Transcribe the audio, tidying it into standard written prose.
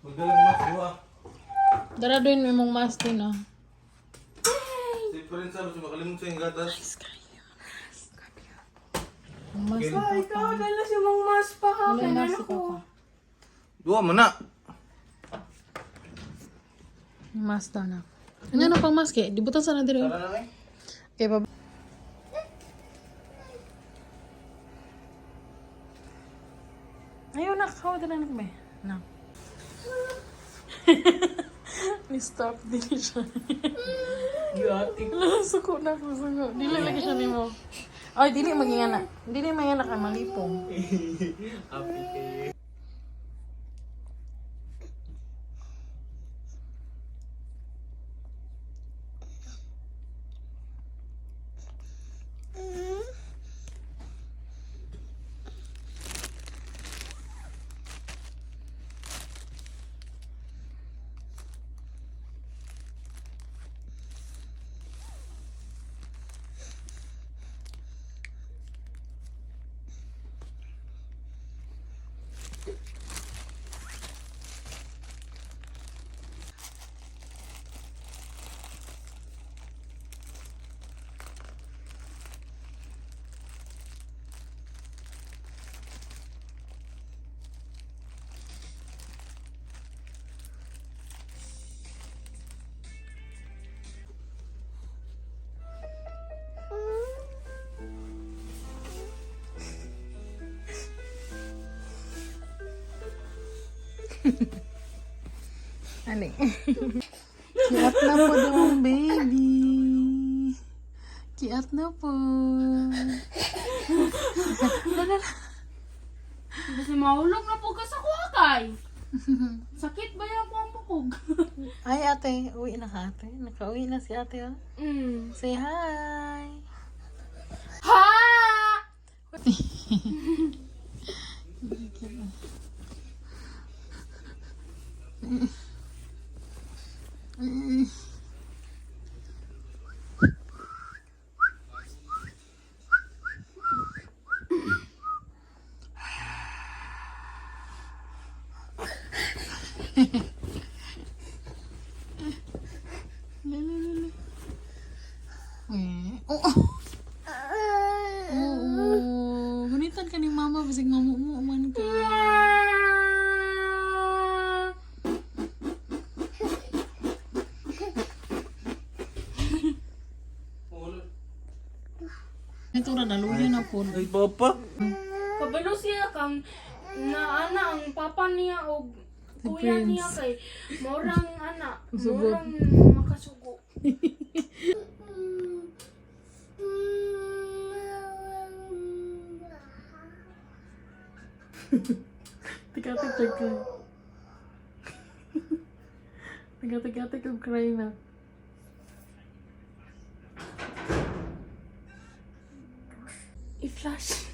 Magalang mas duha. Dara doon may mong mask din ah. Si Prince sabi siya makalimot sa iyong gatas. Ang mask ni Ay, Papa. ikaw, dala si mong mas pa ka. Wala yung Kailan mask si ako. Papa. Duha man na. Yung mask daw na. Ano na pang mask eh? Di butan sana diri. Tara na eh. Okay, baba. Ayaw na, kawa na lang ba? Na. Ni-stop din siya. Gati. Suko na ako, suko. Dili lagi siya nimo. Ay, dili magingana. Dili magingana kay malipong. Happy kayo. Ali. Kiat na po daw ang baby. Kiat na po. Lala. Basta mahulog na po ka sa kuha kay. Sakit ba yung akong bukog? Ay, ate. Uwi na ka, ate. Nakauwi na si ate, oh. Say hi. Ha! Lala, lala. Eh, oo. Oo. Gunitan ka ni mama. Basig mamumu man ka. Ito ra naluya na po. Ay papa. Kabalo siya kang na ana ang papa niya og kuya niya kay morang ana, Sugot. morang makasugo. Tika-tik ka. Tika-tik og cry na. I-flash.